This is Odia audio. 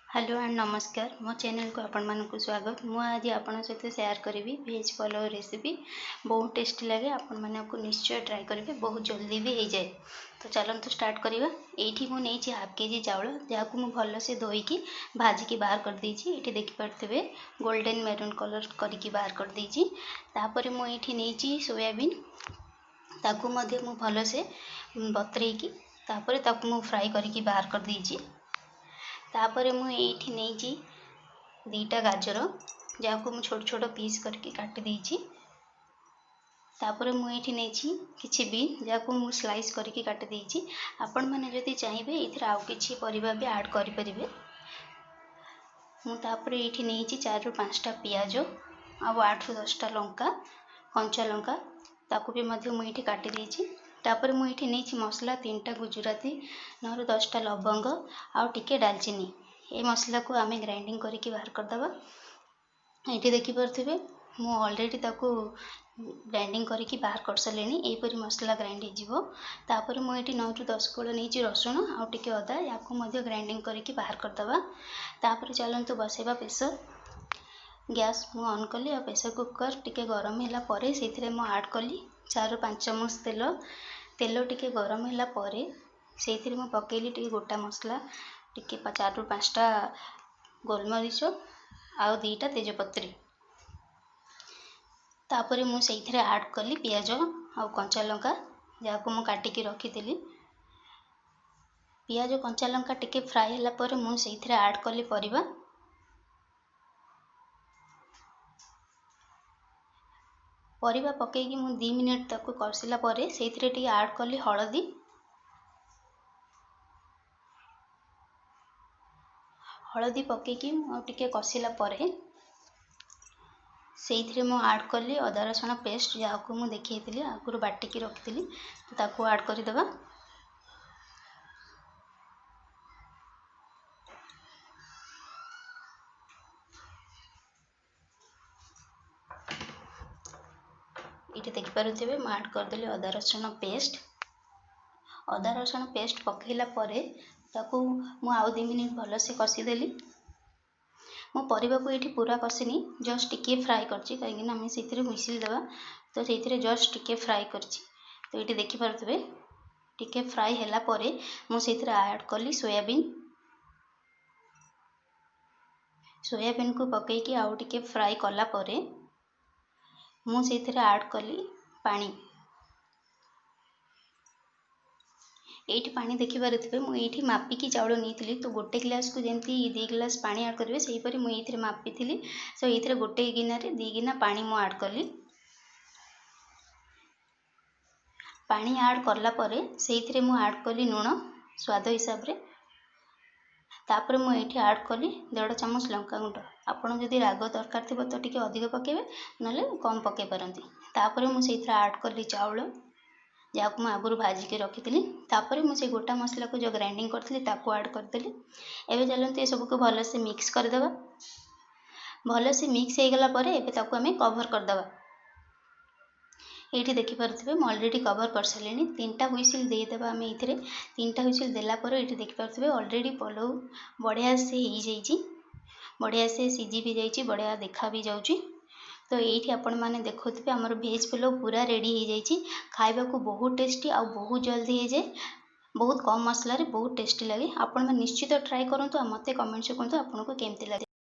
ହ୍ୟାଲୋ ଆଣ୍ଡ ନମସ୍କାର, ମୋ ଚ୍ୟାନେଲକୁ ଆପଣମାନଙ୍କୁ ସ୍ୱାଗତ। ମୁଁ ଆଜି ଆପଣଙ୍କ ସହିତ ସେୟାର କରିବି ଭେଜ୍ ପଲାଉ ରେସିପି। ବହୁତ ଟେଷ୍ଟି ଲାଗେ, ଆପଣମାନଙ୍କୁ ନିଶ୍ଚୟ ଟ୍ରାଏ କରିବେ। ବହୁତ ଜଲ୍ଦି ବି ହେଇଯାଏ। ତ ଚାଲନ୍ତୁ ଷ୍ଟାର୍ଟ କରିବା। ଏଇଠି ମୁଁ ନେଇଛି ହାଫ୍ କେଜି ଚାଉଳ, ଯାହାକୁ ମୁଁ ଭଲସେ ଧୋଇକି ଭାଜିକି ବାହାର କରିଦେଇଛି। ଏଇଠି ଦେଖିପାରୁଥିବେ, ଗୋଲ୍ଡେନ୍ ମେରୁନ୍ କଲର୍ କରିକି ବାହାର କରିଦେଇଛି। ତାପରେ ମୁଁ ଏଇଠି ନେଇଛି ସୋୟାବିନ୍, ତାକୁ ମଧ୍ୟ ମୁଁ ଭଲସେ ବତୁରେଇକି ତାପରେ ତାକୁ ମୁଁ ଫ୍ରାଏ କରିକି ବାହାର କରିଦେଇଛି। ତାପରେ ମୁଁ ଏଇଠି ନେଇଛି 2ଟା ଗାଜର, ଯାହାକୁ ମୁଁ ଛୋଟ ଛୋଟ ପିସ୍ କରିକି କାଟି ଦେଇଛି। ତାପରେ ମୁଁ ଏଇଠି ନେଇଛି କିଛି ବିନ୍, ଯାହାକୁ ମୁଁ ସ୍ଲାଇସ୍ କରିକି କାଟି ଦେଇଛି। ଆପଣମାନେ ଯଦି ଚାହିଁବେ, ଏଇଥିରେ ଆଉ କିଛି ପରିବା ବି ଆଡ଼୍ କରିପାରିବେ। ମୁଁ ତାପରେ ଏଇଠି ନେଇଛି 4ରୁ 5ଟା ପିଆଜ ଆଉ 8ରୁ 10ଟା ଲଙ୍କା, କଞ୍ଚା ଲଙ୍କା, ତାକୁ ବି ମଧ୍ୟ ମୁଁ ଏଇଠି କାଟି ଦେଇଛି। ତାପରେ ମୁଁ ଏଇଠି ନେଇଛି ମସଲା, 3ଟା ଗୁଜୁରାତି, 9ରୁ 10ଟା ଲବଙ୍ଗ ଆଉ ଟିକେ ଡାଲଚିନି। ଏ ମସଲାକୁ ଆମେ ଗ୍ରାଇଣ୍ଡିଙ୍ଗ କରିକି ବାହାର କରିଦେବା। ଏଇଠି ଦେଖିପାରୁଥିବେ, ମୁଁ ଅଲରେଡ଼ି ତାକୁ ଗ୍ରାଇଣ୍ଡିଙ୍ଗ କରିକି ବାହାର କରିସାରିଲିଣି। ଏହିପରି ମସଲା ଗ୍ରାଇଣ୍ଡ ହେଇଯିବ। ତାପରେ ମୁଁ ଏଇଠି 9ରୁ 10 କୋଳ ନେଇଛି ରସୁଣ ଆଉ ଟିକେ ଅଦା, ୟାକୁ ମଧ୍ୟ ଗ୍ରାଇଣ୍ଡିଙ୍ଗ କରିକି ବାହାର କରିଦେବା। ତାପରେ ଚାଲନ୍ତୁ ବସେଇବା ପ୍ରେସର। ଗ୍ୟାସ୍ ମୁଁ ଅନ୍ କଲି ଆଉ ପ୍ରେସର କୁକର୍ ଟିକେ ଗରମ ହେଲା ପରେ ସେଇଥିରେ ମୁଁ ଆଡ଼୍ କଲି 4ରୁ 5 ଚାମଚ ତେଲ। ତେଲ ଟିକେ ଗରମ ହେଲା ପରେ ସେଇଥିରେ ମୁଁ ପକାଇଲି ଟିକେ ଗୋଟା ମସଲା, ଟିକେ 4ରୁ 5ଟା ଗୋଲମରିଚ ଆଉ 2ଟା ତେଜପତ୍ରୀ। ତାପରେ ମୁଁ ସେଇଥିରେ ଆଡ଼୍ କଲି ପିଆଜ ଆଉ କଞ୍ଚା ଲଙ୍କା, ଯାହାକୁ ମୁଁ କାଟିକି ରଖିଥିଲି। ପିଆଜ କଞ୍ଚା ଲଙ୍କା ଟିକେ ଫ୍ରାଏ ହେଲା ପରେ ମୁଁ ସେଇଥିରେ ଆଡ଼୍ କଲି ପରିବା। ପରିବା ପକାଇକି ମୁଁ 2 ମିନିଟ୍ ତାକୁ କଷିଲା ପରେ ସେଇଥିରେ ଟିକେ ଆଡ଼୍ କଲି ହଳଦୀ। ହଳଦୀ ପକାଇକି ମୁଁ ଆଉ ଟିକେ କଷିଲା ପରେ ସେଇଥିରେ ମୁଁ ଆଡ଼୍ କଲି ଅଦା ରସୁଣ ପେଷ୍ଟ, ଯାହାକୁ ମୁଁ ଦେଖେଇଥିଲି ଆଗରୁ ବାଟିକି ରଖିଥିଲି, ତ ତାକୁ ଆଡ଼୍ କରିଦେବା। ଏଇଠି ଦେଖିପାରୁଥିବେ, ମୁଁ ଆଡ଼୍ କରିଦେଲି ଅଦା ରସୁଣ ପେଷ୍ଟ। ଅଦା ରସୁଣ ପେଷ୍ଟ ପକାଇଲା ପରେ ତାକୁ ମୁଁ ଆଉ 2 ମିନିଟ୍ ଭଲସେ କଷିଦେଲି। ମୁଁ ପରିବାକୁ ଏଇଠି ପୁରା କଷିନି, ଜଷ୍ଟ ଟିକିଏ ଫ୍ରାଏ କରିଛି, କାହିଁକିନା ଆମେ ସେଇଥିରେ ହୁଇସିଲ୍ ଦେବା, ତ ସେଇଥିରେ ଜଷ୍ଟ ଟିକିଏ ଫ୍ରାଏ କରିଛି। ତ ଏଇଠି ଦେଖିପାରୁଥିବେ, ଟିକେ ଫ୍ରାଏ ହେଲା ପରେ ମୁଁ ସେଇଥିରେ ଆଡ଼୍ କଲି ସୋୟାବିନ୍। ସୋୟାବିନ୍କୁ ପକାଇକି ଆଉ ଟିକେ ଫ୍ରାଏ କଲା ପରେ ମୁଁ ସେଇଥିରେ ଆଡ଼୍ କଲି ପାଣି। ଏଇଠି ପାଣି ଦେଖିପାରୁଥିବେ, ମୁଁ ଏଇଠି ମାପିକି ଚାଉଳ ନେଇଥିଲି। ତ ଗୋଟେ ଗ୍ଲାସ୍କୁ ଯେମିତି 2 ଗ୍ଲାସ୍ ପାଣି ଆଡ଼୍ କରିବେ, ସେହିପରି ମୁଁ ଏଇଥିରେ ମାପିଥିଲି। ସୋ ଏଇଥିରେ ଗୋଟେ ଗିନାରେ 2 ଗିନା ପାଣି ମୁଁ ଆଡ଼୍ କଲି। ପାଣି ଆଡ଼୍ କଲା ପରେ ସେଇଥିରେ ମୁଁ ଆଡ଼୍ କଲି ଲୁଣ ସ୍ୱାଦ ହିସାବରେ। ତାପରେ ମୁଁ ଏଇଠି ଆଡ଼୍ କଲି ଦେଢ଼ ଚାମଚ ଲଙ୍କାଗୁଣ୍ଡ। ଆପଣ ଯଦି ରାଗ ଦରକାର ଥିବ ତ ଟିକେ ଅଧିକ ପକାଇବେ, ନହେଲେ କମ୍ ପକାଇ ପାରନ୍ତି। ତାପରେ ମୁଁ ସେଇଥିରେ ଆଡ଼୍ କଲି ଚାଉଳ, ଯାହାକୁ ମୁଁ ଆଗରୁ ଭାଜିକି ରଖିଥିଲି। ତାପରେ ମୁଁ ସେଇ ଗୋଟା ମସଲାକୁ ଯେଉଁ ଗ୍ରାଇଣ୍ଡିଙ୍ଗ କରିଥିଲି, ତାକୁ ଆଡ଼୍ କରିଦେଲି। ଏବେ ଚାଲନ୍ତୁ ଏସବୁକୁ ଭଲସେ ମିକ୍ସ କରିଦେବା। ଭଲସେ ମିକ୍ସ ହେଇଗଲା ପରେ ଏବେ ତାକୁ ଆମେ କଭର୍ କରିଦେବା। ଏଇଠି ଦେଖିପାରୁଥିବେ, ମୁଁ ଅଲରେଡ଼ି କଭର୍ କରିସାରିଲିଣି। 3ଟା ହୁଇସିଲ୍ ଦେଇଦେବା ଆମେ ଏଇଥିରେ। 3ଟା ହୁଇସିଲ୍ ଦେଲା ପରେ ଏଇଠି ଦେଖିପାରୁଥିବେ, ଅଲରେଡ଼ି ପଲଉ ବଢ଼ିଆ ସେ ହେଇଯାଇଛି, ବଢ଼ିଆ ସେ ସିଝି ବି ଯାଇଛି, ବଢ଼ିଆ ଦେଖା ବି ଯାଉଛି। ତ ଏଇଠି ଆପଣମାନେ ଦେଖୁଥିବେ, ଆମର ଭେଜ୍ ପଲଉ ପୁରା ରେଡ଼ି ହେଇଯାଇଛି। ଖାଇବାକୁ ବହୁତ ଟେଷ୍ଟି ଆଉ ବହୁତ ଜଲ୍ଦି ହେଇଯାଏ। ବହୁତ କମ୍ ମସଲାରେ ବହୁତ ଟେଷ୍ଟି ଲାଗେ। ଆପଣମାନେ ନିଶ୍ଚିତ ଟ୍ରାଏ କରନ୍ତୁ ଆଉ ମୋତେ କମେଣ୍ଟରେ କୁହନ୍ତୁ ଆପଣଙ୍କୁ କେମିତି ଲାଗେ।